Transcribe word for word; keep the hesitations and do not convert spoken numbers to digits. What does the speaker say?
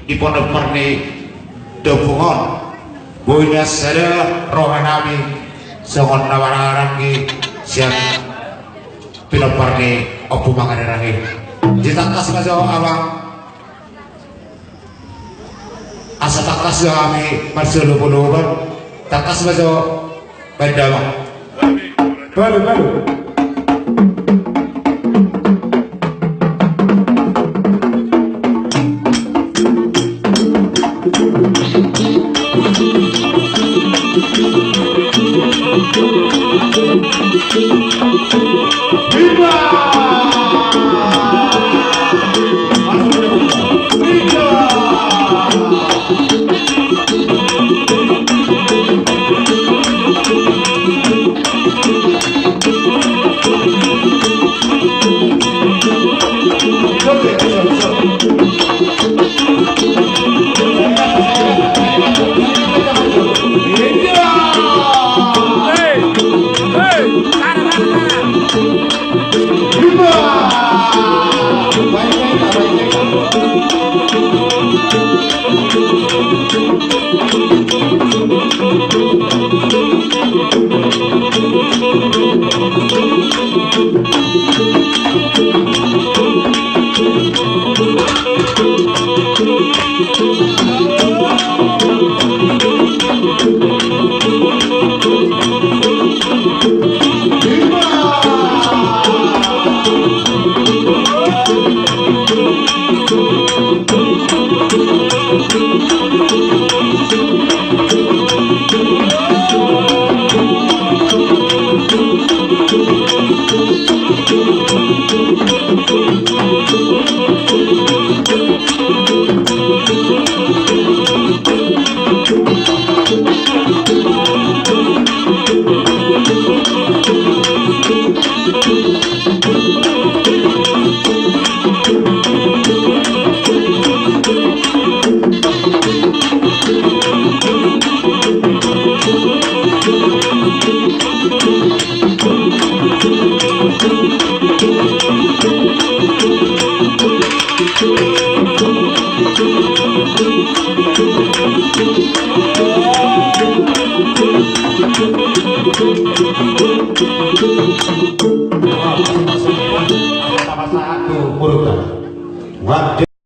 di pinompar ni ompung on. Boi na sada roha nami songon na marhahamaranggi sian pinompar ni Ompu Mangariar i. Jadi tangkas ma jo, Amang. Asa tangkas jo hami marsiolopolopan. Tangkas ma jo, baen damang. Balu, balu.